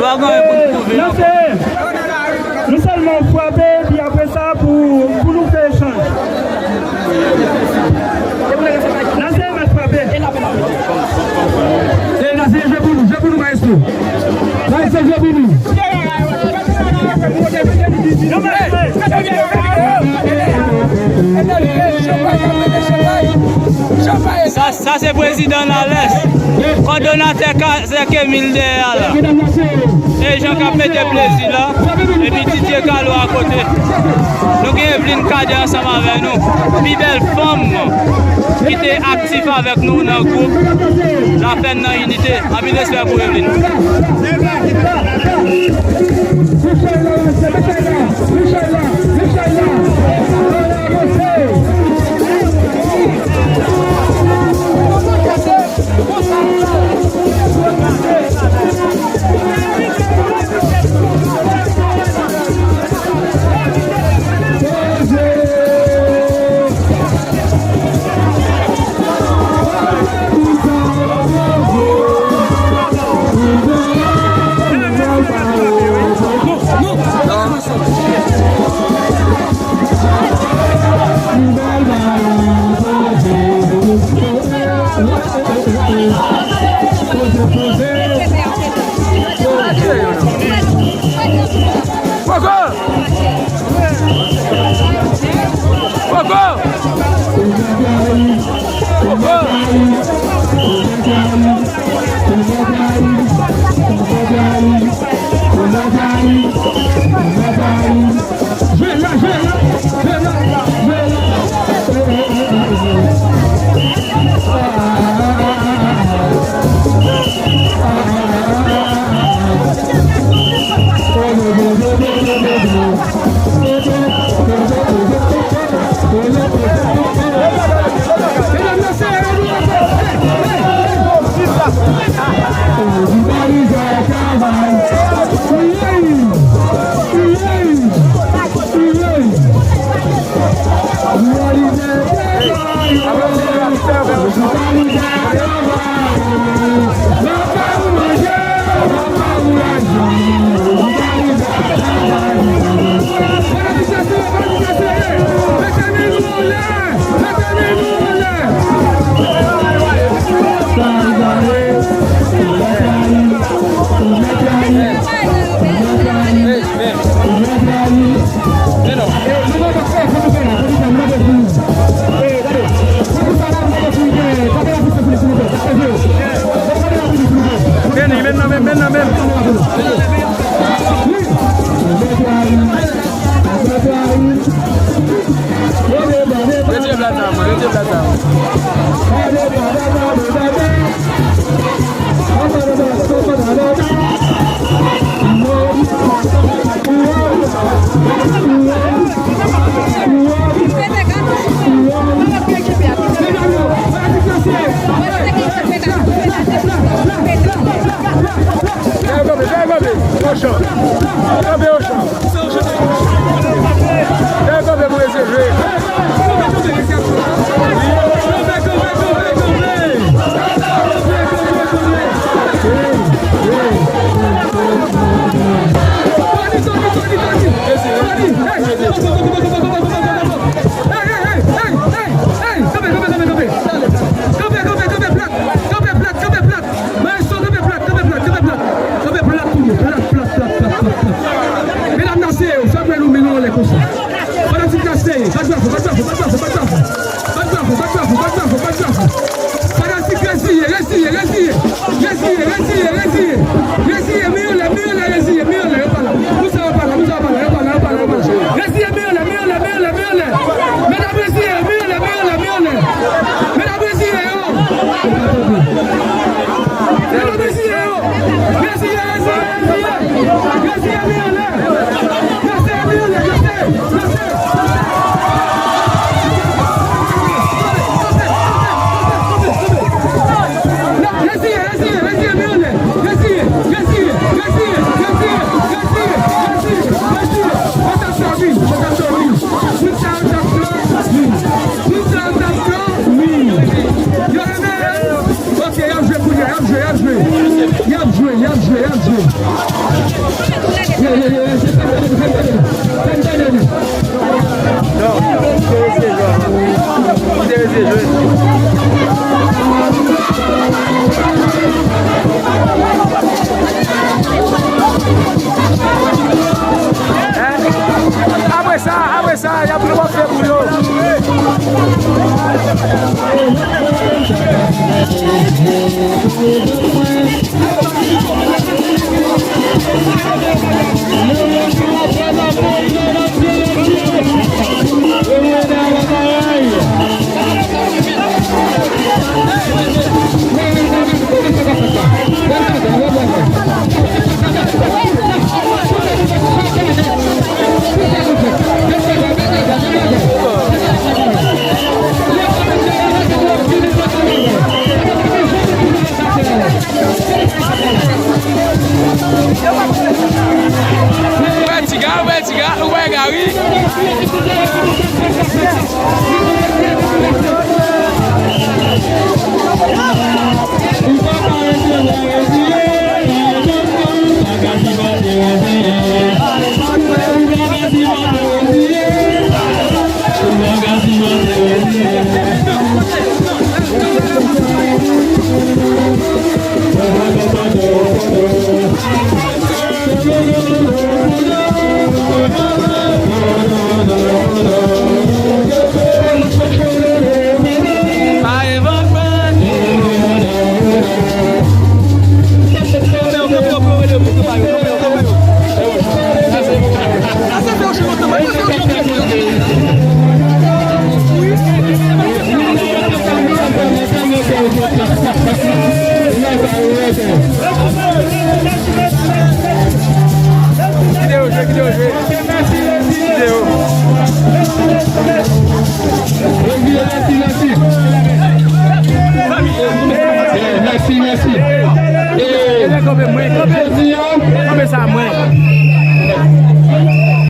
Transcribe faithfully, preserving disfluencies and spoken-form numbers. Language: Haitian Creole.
Pa gen anyen pou n pwouve ankò. Nou sèlman frape, epi apre sa, pou, pou nou fè echanj. N a seye met frape. E n a seye jwe pou nou, jwe pou nou, maestro. Maestro, jwe pou nou. Sa, sa se prezidan Nalès, kòdonatè ka Zèk Emil dèyè a la. E jan k ap mete plezi la. Epi Didier Callot akote. Nou gen Evelyne Cadet ansanm avè nou. Pi bèl fanm ki te aktif avèk nou nan gwoup Lafèn nan Inite. Anpil respè pou Evelyne. Poko! Poko! Poko! Jwe la, jwe la, jwe la, jwe la. Vini, men nan men, men nan men. Retire plat la, man, retire plat la. Fè kanpe, fè kanpe, Ochan. Kanpe, Ochan. Fè kanpe pou eseye jwe. Kanpe, kanpe, kanpe, kanpe. Kanpe, kanpe, kanpe, plat. Kanpe plat, kanpe plat. Maestro, kanpe plat, kanpe plat, kanpe plat. Kanpe plat pou mwen. Plat, plat, plat, plat, plat, plat. Kanpe mwen, kanpe. Kanpe sa mwen.